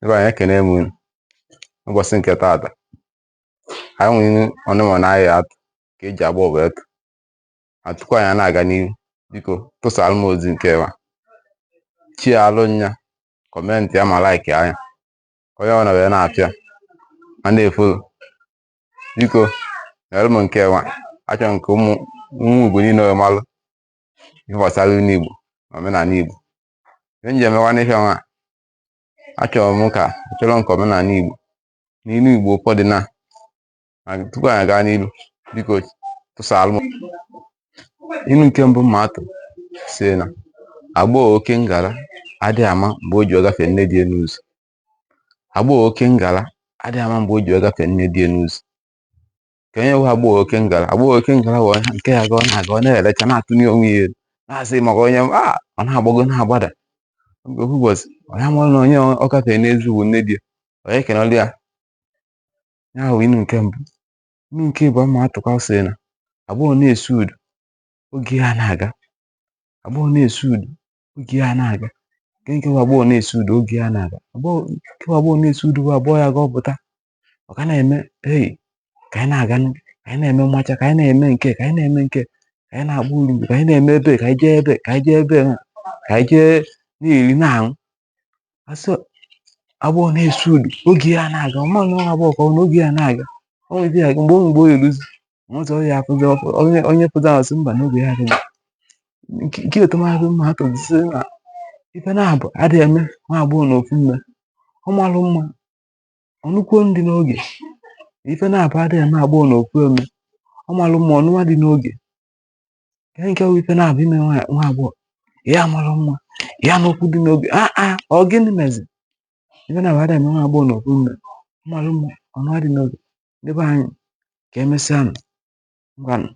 Ebe anyị ekene m unu n'ụbọchị nke taata. Anyị nwere ọnụma anyị atụ ka eji agba wee tụ ma tupu anyị na-aga n'ihu, biko tụsara m ozi nke a, chialụ nya, comment ya ma like anya onye ọbụla wee na-apịa ma na-efollow. Biko nyere m nke nwa, achọrọ m ka ụmụ ụmụ Igbo niile wee malụ ihe gbasara ilu Igbo na omenala Igbo. Ihe m ji emekwa n'ife nwa, achọrọ m ka achọrọ m ka omenala Igbo na ilu Igbo ụfọdụ na ma tupu anyị gaa n'ilu, biko tụsara m ilu nke mbụ mma atụ si na agbọghọ oke ngala adịghị ama mgbe o ji gafee nne di ya n'ụzọ. Agbọghọ oke ngala adịghị ama mgbe o ji gafee nne di ya n'ụzọ. Ka onye bụ agbọghọ oke ngala? Agbọghọ oke ngala bụ onye nke ya ga ọ na-aga, ọ na-elecha, na-atụnye onwe ya elu, na-asị maka onye a ọ na-agbago na-agbada. Oge ofu ụbọchị, onye amara na onye ọ gafee n'ezi bụ nne di ya, onye kenọrọ ya. Ya bụ ilu nke mbụ. Ilu nke ịbụọ mma atụkwa sị na agbọghọ na-esu udu oge ya na-aga. Agbọghọ na-esu udu oge ya na-aga. Nke bụ agbọghọ na-esu udu oge ya na-aga? Agbọghọ nke bụ agbọghọ na-esu udu bụ agbọghọ ya ga ọ pụta, ọ ga na-eme ei ka anyị na-aga, ka anyị na-eme mmacha, ka anyị na-eme nke, ka anyị na-eme nke, ka anyị na-agba olugbu, ka anyị na-eme ebe, ka anyị jee ebe, ka anyị jee ebe, ka anyị jee na-eri na-aṅụ. Asị agbọghọ na-esu udu oge ya na-aga, ọ maghị na ọ agbọghọ ka ọ na oge ya na-aga. O nwere ike ya mgbe o eruzi ụzọ ya afụzi onye onye pụta asị mba n'oge ya adịghị. Nke otomahụ mma atụzi na ife na-abụ adịghị eme nwa agbọghọ na ofu mme ọ malụ mma ọnụkwuo ndị n'oge. Ife na-abụ adịghị eme agbọghọ na ofu eme ọ malụ mma ọnụwa dị n'oge. Ihe nke bụ ife na-abụ ime nwa agbọghọ ya malụ mma ya n'okwu dị n'oge, a a ọ gịnị mezi? Ife na-abụ adịghị eme nwa agbọghọ na ofu mme ọ malụ mma ọnụwa dị n'oge. Ndị be anyị, ka emesịa nụ. Ngwanụ.